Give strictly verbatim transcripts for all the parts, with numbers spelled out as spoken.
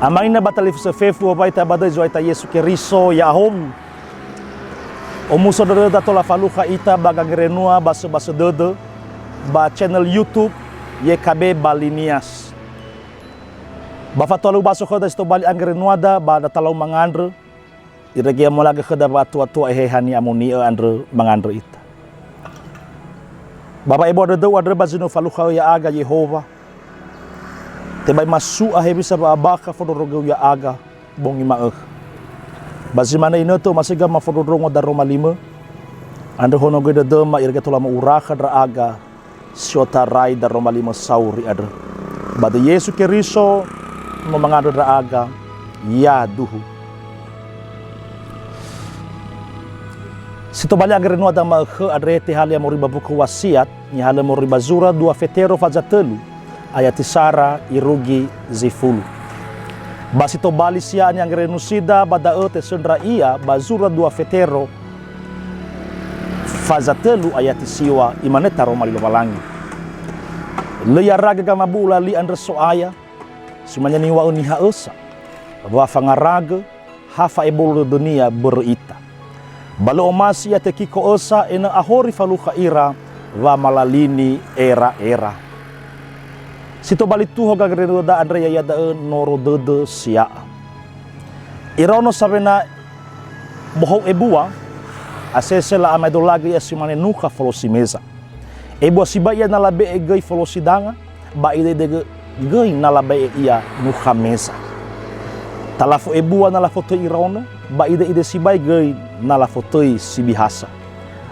Amaina ba talifusö fefu, wawai ta ba döi Zo'aya ita Yesu Keriso, ya'ahowu. Omuso dödöda tola falukha ita ba gangerenua ba söbasö dödö ba channel YouTube Y K B Bali Nias. Ba fatua lö ubaso khöda si tobali angerenuada ba da talau mangandrö, irege molagö khöda wa'atua-tua Eheha ni'amoni'ö andrö mangandrö ita. Ba wa'ebua dödöu andrö ba zi no falukhaö ya'aga Yehowa, tebai masu'a hewisa wa'abakha fondrondrogöu ya'aga bongi ma'ökhö. Ba zi manö inötö omasiga mafondrondrongo daroma limö, andrö honogöi dödöma irege tola mo'urakha ndra'aga si otarai daroma limö sauri andrö. Ba döi Yesu Keriso no mangandrö ndra'aga, yaduhu. Si tobali angerenua da ma'ökhö andre tehalia moroi ba mbuku Wasiat, nihalö moroi ba zura dua Fetero faza tölu, ayati sara irugi zi fulu. Ba si tobali sia'a ni'angerenusida ba da'ö tesöndra ia ba zura dua Fetero faza tölu ayati siwa, imane taroma li Lowalangi. Lö i'araga gamabu'u lali andrö So'aya, si mane niŵa'ö niha ösa, wa fangaragö, ha fa'ebolo dödönia börö ita. Ba lö omasi ia tekiko ösa ena'ö ahori falukha ira wamalalini era'era. Si tobali tuho gangerenua da andre ya'ia da'ö noro dödö sia'a. Iraono sawena bohou ebua, asese la'amaedolagö ia si mane nukha folosi meza. Ebua sibai ia na labe'e göi folosi danga, ba ide'ide gö-, göi na labe'e ia nukha meza. Talafo ebua na lafotöi iraono, ba ide'ide sibai göi na lafotöi sibi hasa.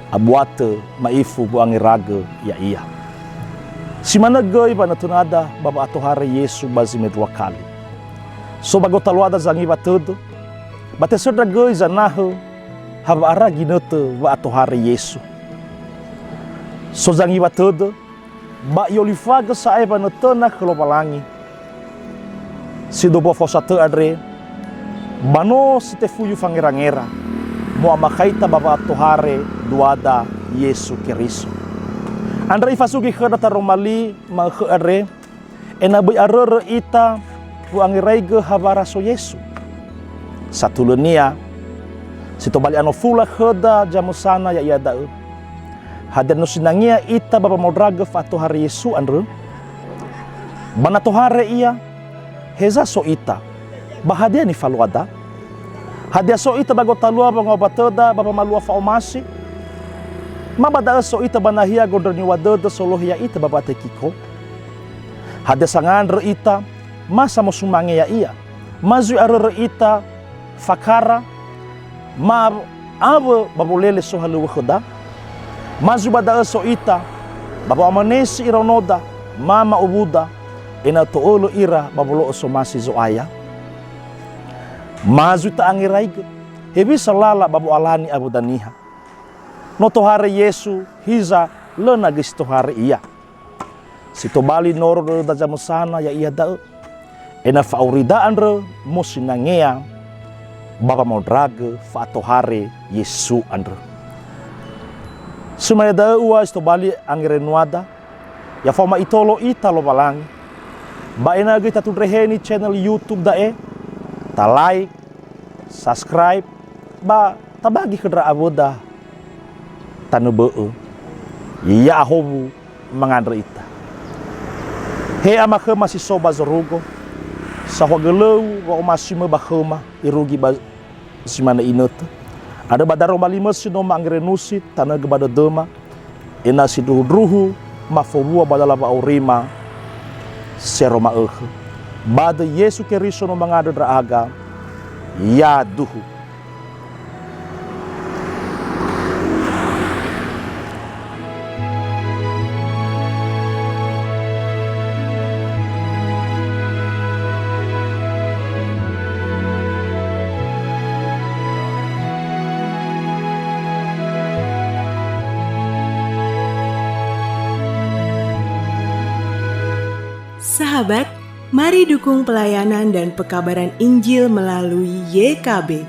Abuatö ma'ifu wa'angeragö ya'ia. Si manö göi wanötönada ba wa'atohare Yesu ba zi mendrua kali. So ba gotaluada zangiwa tödö, ba tesöndra göi zanahö ha wa'ara ginötö wa'atohare Yesu. So zangiwa tödö, ba i'olifagö sa'ae wanötöna khö Lowalangi. Si dombua faosa tö andre, ba no si tefuyu fangerangera, mo'amakhaita ba wa'atohare duada Yesu Keriso. Andrö ifasugi khöda taroma li ma'ökhö andre, ena'ö böi arörö ita wa'angeraigö hawara so Yesu. Satulönia, si tobali anofula khöda zamösana ya'ia da'ö. Hadia no sinangea ita ba wamaondragö fa'atohare Yesu andrö? Ba na tohare ia, heza so ita, ba hadia nifaluada? Hadia so ita ba gotalua wangowatöda ba wamalua fa'omasi? Ma ba da'ö so ita ba nahia gondrö niŵa'ö dödö solohe ya'ita ba watekiko? Hadia sangandrö ita, ma samosumange ya'ia? Ma zui arörö ita fakara, ma awö ba wolele sohalöŵö khöda? Ma zui ba da'ö so ita, ba wa'amanesi iraonoda, ma ma'owuda, ena'ö to'ölö ira ba wolo'ö somasi Zo'aya? Ma zui ta'angeraigö, hewisa lala ba wo'alani awöda niha. No tohare Yesu, hiza lö na göi si tohare ia. Si tobali noro dödöda zamösana ya'ia da'ö, ena'ö fa'aurida andrö mosinangea ba wamaondragö fa'atohare Yesu andrö. Sumaya da'ö ua si tobali angerenuada, ya faoma itolo ita Lowalangi, ba ena'ö göi tatundreheni channel YouTube da'e, ta like, subscribe, ba tabagi khö ndra awöda tanö bö'ö. Ya'ahowu mangandrö ita. He Ama khöma si so ba zorugo, saohagö lö-U wa'omasimö ba khöma irugi ba zi manö inötö. Andrö ba daroma limö si no ma'angerenusi tanögö ba dödöma, ena'ö sindruhundruhu mafowua ba dala wa'aurima si aro ma'ökhö. Ba döi Yesu Keriso no mangandrö ndra'aga, yaduhu. Sahabat, mari dukung pelayanan dan pekabaran Injil melalui Y K B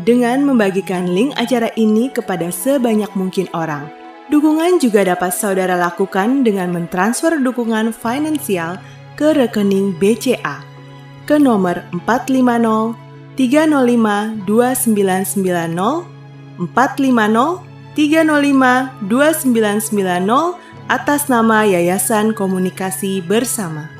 dengan membagikan link acara ini kepada sebanyak mungkin orang. Dukungan juga dapat saudara lakukan dengan mentransfer dukungan finansial ke rekening B C A. ke nomor empat lima nol tiga nol lima dua sembilan sembilan nol, empat lima nol tiga nol lima dua sembilan sembilan nol, atas nama Yayasan Komunikasi Bersama.